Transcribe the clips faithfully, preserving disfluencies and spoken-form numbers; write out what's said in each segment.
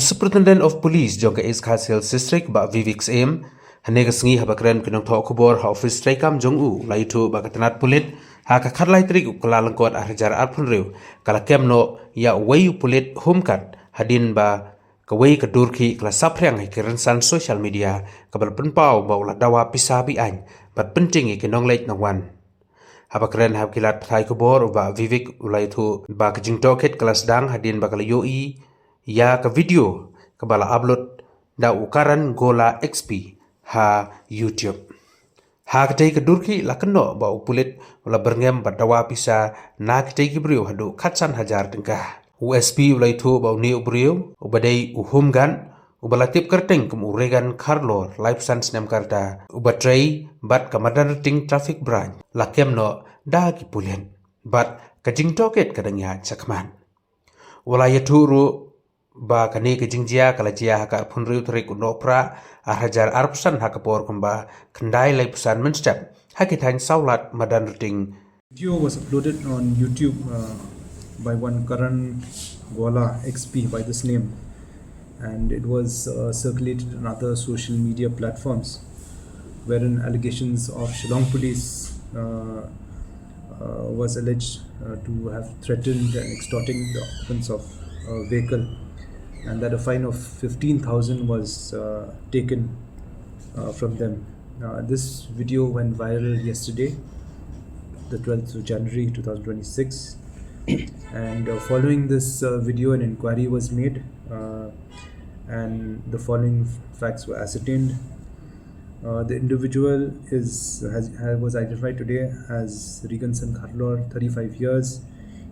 Superintendent of Police jong ka East Khasi Hills District, Bah Vivek Syiem, hynne ka sngi haba kren ki nongthoh khubor ha office treikam jong u, u la ïathuh ba ka tnat pulit ha ka khatlai tarik u Kyllalyngkot ar hajar arphew hynriew ka la kem noh ïa uwei u pulit home guard hadien ba kawei ka dur khih ka la saphriang ha ki rynsan social media kaba la pynpaw ba u la dawa pisa be-aiñ bad pyntieng ïa ki nongleit nongwan. Haba kren ha ki lad pathai khubor, u Bah Vivek u la ïathuh ba ka jingtohkit ka la sdang hadien ba ka la ïohi ïa ka video kaba la upload da u Karan Gola X P ha YouTube. Ha katei ka dur khih la kynnoh ba u pulit u la byrngem bad dawa pisa na kitei ki briew haduh khatsan hajar tyngka. U S P u la ïathuh ba une u briew uba dei u home guard uba la tip kyrteng kum u Regan Kharlor, laiphew san snem ka rta, uba trei bad ka Madanrting Traffic Branch, la kem noh da ki pulit bad ka jingtohkit ka dang ïaid shakhmat. U la ïathuh ruh ba kane ka jingjia ka la jia ha ka arphew hynriew tarik u Nohprah ar hajar arphew san ha ka por kumba khyndai laiphew san mynstep ha ki thaiñ Sawlad, Madanrting. Video was uploaded on YouTube uh, by one Karan Gwala X P by this name, and it was uh, circulated on other social media platforms, wherein allegations of Shillong police uh, uh, was alleged uh, to have threatened and extorting the occupants of a vehicle, and that a fine of fifteen thousand was uh, taken uh, from them. Uh, this video went viral yesterday, the twelfth of January two thousand twenty-six. And uh, following this uh, video, an inquiry was made, uh, and the following facts were ascertained. Uh, the individual is has, has was identified today as Reganson Kharlor, thirty-five years.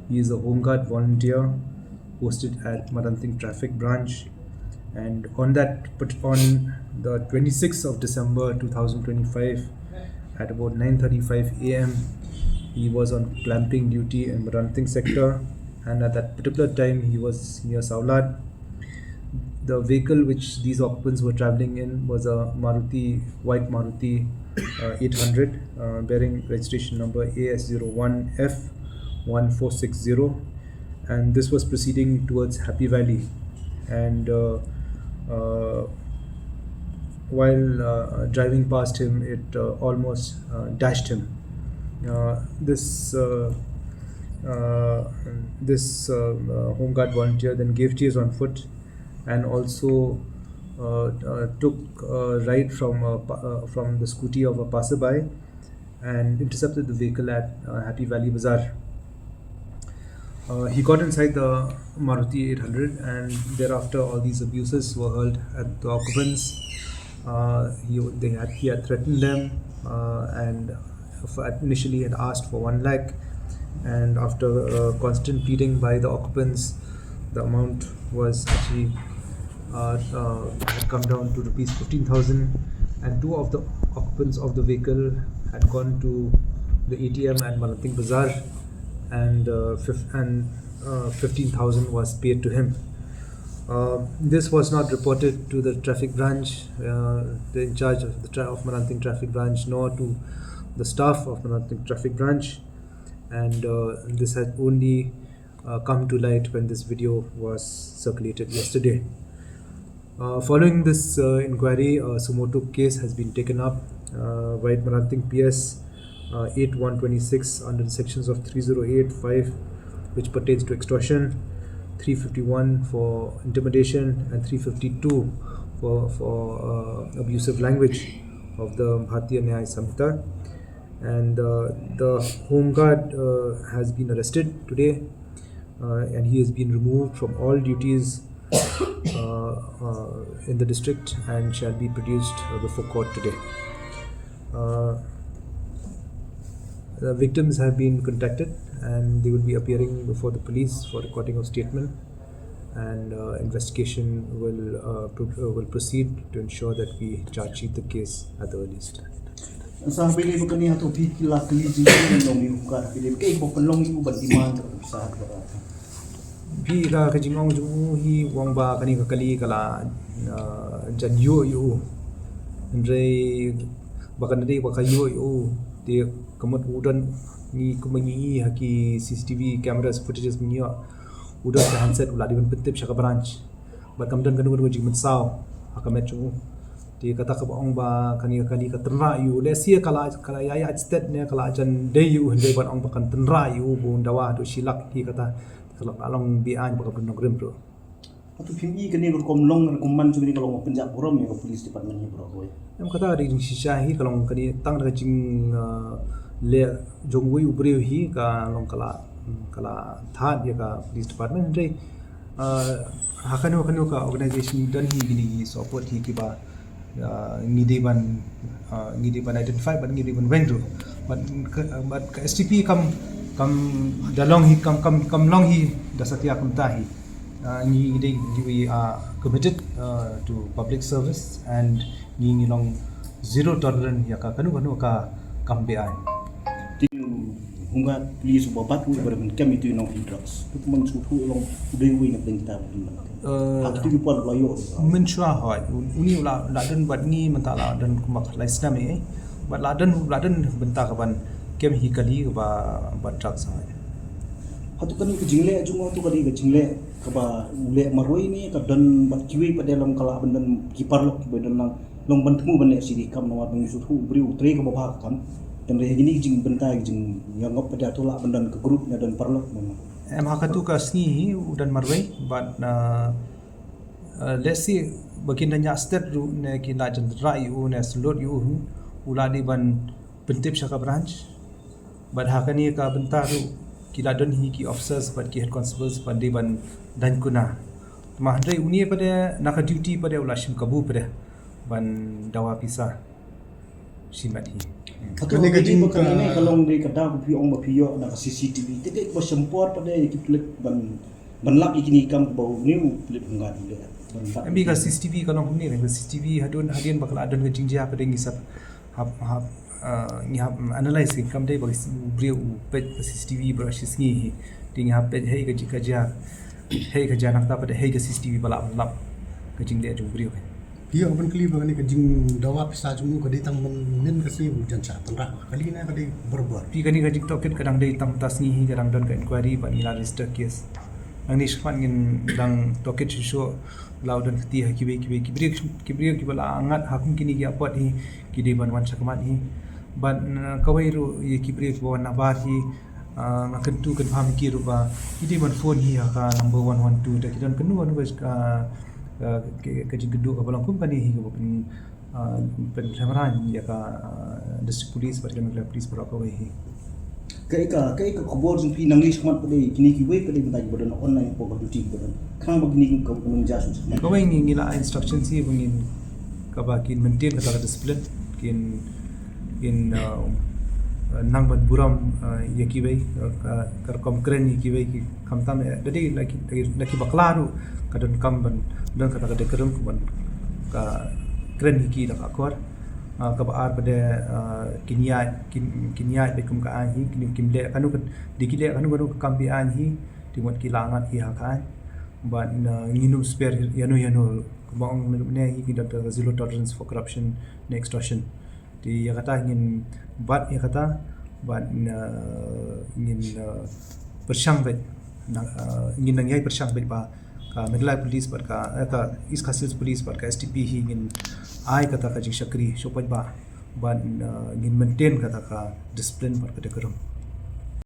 He is a home guard volunteer posted at Madanrting Traffic Branch. And on that, but on the twenty-sixth of December two thousand twenty-five, at about nine thirty-five a m, he was on clamping duty in Madanrting sector, and at that particular time, he was near Sawlad. The vehicle which these occupants were traveling in was a Maruti, white Maruti uh, eight hundred, uh, bearing registration number A S zero one F one four six zero, and this was proceeding towards Happy Valley. And uh, uh, while uh, driving past him, it uh, almost uh, dashed him. Uh, this uh, uh, this uh, uh, home guard volunteer then gave chase on foot and also uh, uh, took a ride from uh, pa- uh, from the scooty of a passerby and intercepted the vehicle at uh, Happy Valley Bazaar. Uh, he got inside the Maruti eight hundred, and thereafter all these abuses were hurled at the occupants. Uh, he, they had, he had threatened them, uh, and f- initially had asked for one lakh, and after uh, constant pleading by the occupants, the amount was actually uh, uh, had come down to rupees fifteen thousand, and two of the occupants of the vehicle had gone to the A T M at Madanrting Bazaar, and uh, fif- and uh, fifteen thousand was paid to him. Uh, this was not reported to the traffic branch, uh, the in charge of the tra- of Madanrting traffic branch, nor to the staff of Madanrting traffic branch, and uh, this had only uh, come to light when this video was circulated yesterday. Uh, following this uh, inquiry, a suo motu case has been taken up uh, by Madanrting P S uh, eight one twenty-six under the sections of three zero eight five, which pertains to extortion, three fifty-one for intimidation, and three fifty-two for, for uh, abusive language of the Bharatiya Nyaya Samhita. And uh, the home guard uh, has been arrested today, uh, and he has been removed from all duties uh, uh, in the district and shall be produced uh, before court today. Uh, the victims have been contacted and they will be appearing before the police for recording of statement, and uh, investigation will uh, pro- uh, will proceed to ensure that we charge sheet the case at the earliest. Sa pili ba kani hatu phi ki la kali jing ki long yu ka pili ke ba kan long yu ba demand sa ha ka. Phi ka ka jingong ju hi wang ba kani ka kali ka la uh, jan yu yu. Hynrei ba kan dei ba ka yu yu. Te kamut udan ni kuma ni ha ki C C T V cameras footages ni yu. Udan ka handset u la di ban pyntip sha ka branch. Bad kam don kano kano ka jingmynsaw ha ka met jong u. Te kata kaba ong ba kane ka kali ka tynrah ïa u, lehse ka la, ka la ïa ïa stet ne ka la jan dei ïa u, hynrei ban ong ba kan tynrah ïa u ba un dawa haduh shi lak, te kata ka la long be-aiñ bad kam don nongrim ruh. Hato phim i kane ka rukom long, rukom man jong kane ka long pynjah burom ïa ka police department hi baroh kawei? Em, kata ka dei jingshisha hi, ka long kane tang da ka jing, uh, leh jong uwei u briew hi, ka long ka la, ka la thad ïa ka police department, hynrei, uh, ha kano kano ka organization don hi kine ki sohput hi kiba, uh, ngi dei ban, uh, ngi dei ban identify bad ngi dei ban weng ruh. Bad ka, bad ka S T P kam, kam da long hi, kam, kam, kam long hi da satia kumta hi. Uh, ngi, ngi dei, we are committed, uh, to public service and ngi, ngi long zero tolerance ïa ka kano kano ka kam be-aiñ. Te u homegard police uba bat u ba da mynkem ïa utu u nongplie drugs, utu u mynshuwa u long u dei uwei na pdeng kita u pynlong. Eh, ha kitu ki por la ïoh. Mynshuwa hooid, u-, uni u la, la don bad ngi mynta la don kumba lai snem eh. Bad la don, la don bynta ka ban kem hi kali kaba bat drugs hooid. Hato kane ka jingleh jong u, hato kane ka jingleh kaba u leh marwei ne ka don bad kiwei pat de, long ka lah ban don ki paralok kiba don lang, long ban thmu ban leh shisha kam, namar ba ngi sngewthuh u briew u trei kaba bha ka kam. Te hynrei ha kine ki jingbynta ki jingïangop pat de, hato lah ban don ka group ne don paralok ne? Em, ha katu ka sngi hi u don marwei bad, uh, uh, lehse ba kin da ñiah stet ruh ne kin da jan rah ïa u ne salute ïa u, u la dei ban pyntip sha ka branch. Bad ha kane ka bynta ruh ki la don hi ki officers bad ki head constables bad dei ban daiñ kuna. Te hynrei une pat de na ka duty pat de u la shim kabu pat de ban dawa pisa shimet hi. Hato kane ka jing ka, kane ka long dei ka daw ba phi ong ba phi ïoh na ka C C T V. Te dei ba shim por pat de ki pulit ban, ban lap ïa kine ki kam ba une u pulit homegard u leh. Ban lap. Em, ka C C T V ka long kumne, ka C C T V hadien, hadien ba ka la don ka jingjia pat de ngi sap hap, hap, uh, ngi hap analyze ki kam dei ba u briew u peit ka C C T V baroh shi sngi hi. Te ngi hap peit hei ka ji-, ka jia, hei ka jia nangta pat hei ka C C T V ba la lap ka jingleh jong u briew hi. Ïa, ban kylli ba kane ka jingdawa pisa jong u ka dei tang mynnin ka sngi u jan shah tynrah, kali ne ka dei barabor? Te kane ka jingtohkit ka dang dei tang mynta sngi hi, ka dang don ka inquiry bad ngi la register case. Nangne shakhmat ngin dang tohkit shuh shuh. La u don kti ha kiwei kiwei ki briew, ki briew kiba la ngat ha kum kine ki apot hi ki dei ban wan shakhmat hi. Bad, uh, kawei ruh ïa ki briew kiba wan nabar hi, uh, nga kyntu kynpham ïa ki ruh ba ki dei ban phone hi ha ka number one one two, da ki don kano kano ka, uh, uh, ka, ka jingkynduh kaba long kum kane hi kaba pyn, uh, pynlehrain ïa ka, uh, district police bad ka Meghalaya police baroh kawei hi. Kaei ka, kaei ka khubor jong phi nangne shakhmat pat de, kine kiwei pat de mynta kiba don online hapoh ka duty kiba don, khnang ba kine ki, ka, ka nongjia shu sngewthuh? Kawei ngi, ngi la ai instruction hi ba ngin, kaba kin maintain kata ka discipline, kin, kin, uh, nang ban burom, uh, ïa kiwei, uh, ka, ka rukom kren ïa kiwei ki, khamtam eh da dei la ki, la ki, la ki bakla ruh ka donkam ban don kata ka dei ka rukom ban ka kren ïa ki da ka akor. Ah, kaba ar pat de, ah, kin ïaid, kin, kin ïaid beit kum ka aiñ hi, kin, kin leh kano ka, dei ki leh kano kano ka kam be-aiñ hi, te mut ki la ngat hi ha ka aiñ. Bad, ah, ngin ym sper ïano ïano, kumba ong mynne hi ki don ka zero tolerance for corruption and extortion. Te ïa kata ngin bat ïa kata, bad, ah, ngin, ah, pyrshang beit, nang, ah, ngin nang ïai pyrshang beit ba ka Meghalaya Police bad ka, eh, ka East Khasi Hills Police bad ka S T P hi ngin ai kata ka jingshakri shuh paidbah bad, uh, ngin maintain kata ka discipline bad ka decorum.